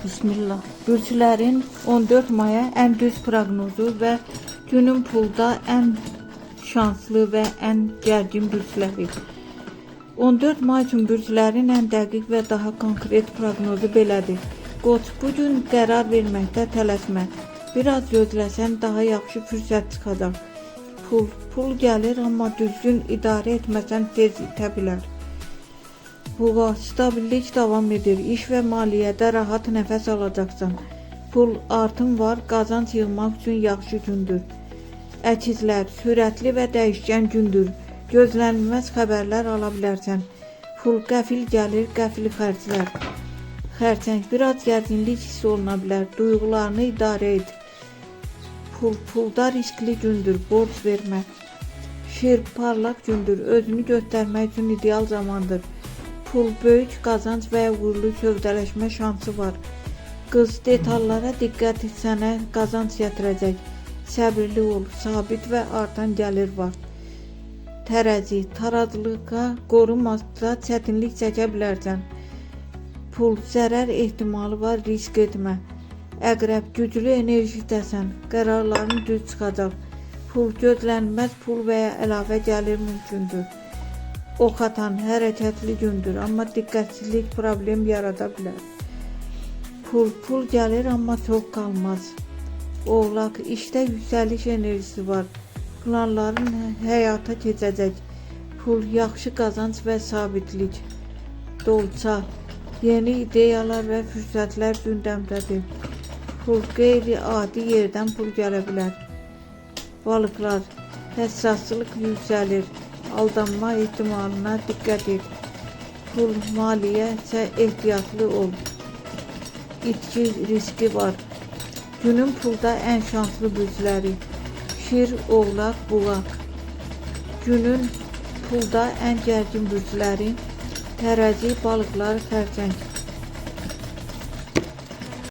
Bismillah. Bürclərin 14 maya ən düz proqnozu və günün pulda ən şanslı və ən gərgin bürcləri. 14 may üçün bürclərin ən dəqiq və daha konkret proqnozu belədir. Qoç, bu gün qərar verməkdə tələsmə. Biraz gözləsən daha yaxşı fürsət çıxacaq. Pul gəlir, amma düzgün idarə etməsən tez itə bilər. Buğa, stabillik davam edir. İş və maliyyədə rahat nəfəs alacaqsan. Pul artım var, qazanc yığmaq üçün yaxşı gündür. Əkizlər, sürətli və dəyişkən gündür. Gözlənilməz xəbərlər ala bilərsən. Pul qəfil gəlir, qəfil xərclər. Xərçəng, biraz gərginlik hiss oluna bilər. Duyğularını idarə et. Pulda riskli gündür, borc vermə. Şir, parlaq gündür. Özünü göstərmək üçün ideal zamandır. Pul, böyük qazanc və uğurlu sövdələşmə şansı var. Qız, detallara diqqət et, sənə qazanc gətirəcək. Səbirli ol, sabit və artan gəlir var. Tərəzi, tarazlığa qorunmazsa çətinlik çəkə bilərsən. Pul, zərər ehtimalı var, risk etmə. Əqrəb, güclü enerjidəsən, qərarların düz çıxacaq. Pul, gözlənilməz pul və ya əlavə gəlir mümkündür. Ox atan, hərəkətli gündür, amma diqqətsizlik problem yarada bilər. Pul gəlir, amma çox qalmaz. Oğlaq, işdə yüksəliş enerjisi var. Planların həyata keçəcək. Pul, yaxşı qazanc və sabitlik. Dolça, yeni ideyalar və fürsətlər gündəmdədir. Pul, qeyri-adi yerdən pul gələ bilər. Balıqlar, həssaslıq yüksəlir. Aldanma ehtimalına diqqət et. Pul, maliyyə isə ehtiyatlı ol. İtki riski var. Günün pulda ən şanslı bürcləri: Şir, Oğlaq, Buğaq. Günün pulda ən gərgin bürcləri: Tərəzi, Balıqlar, Xərçəng.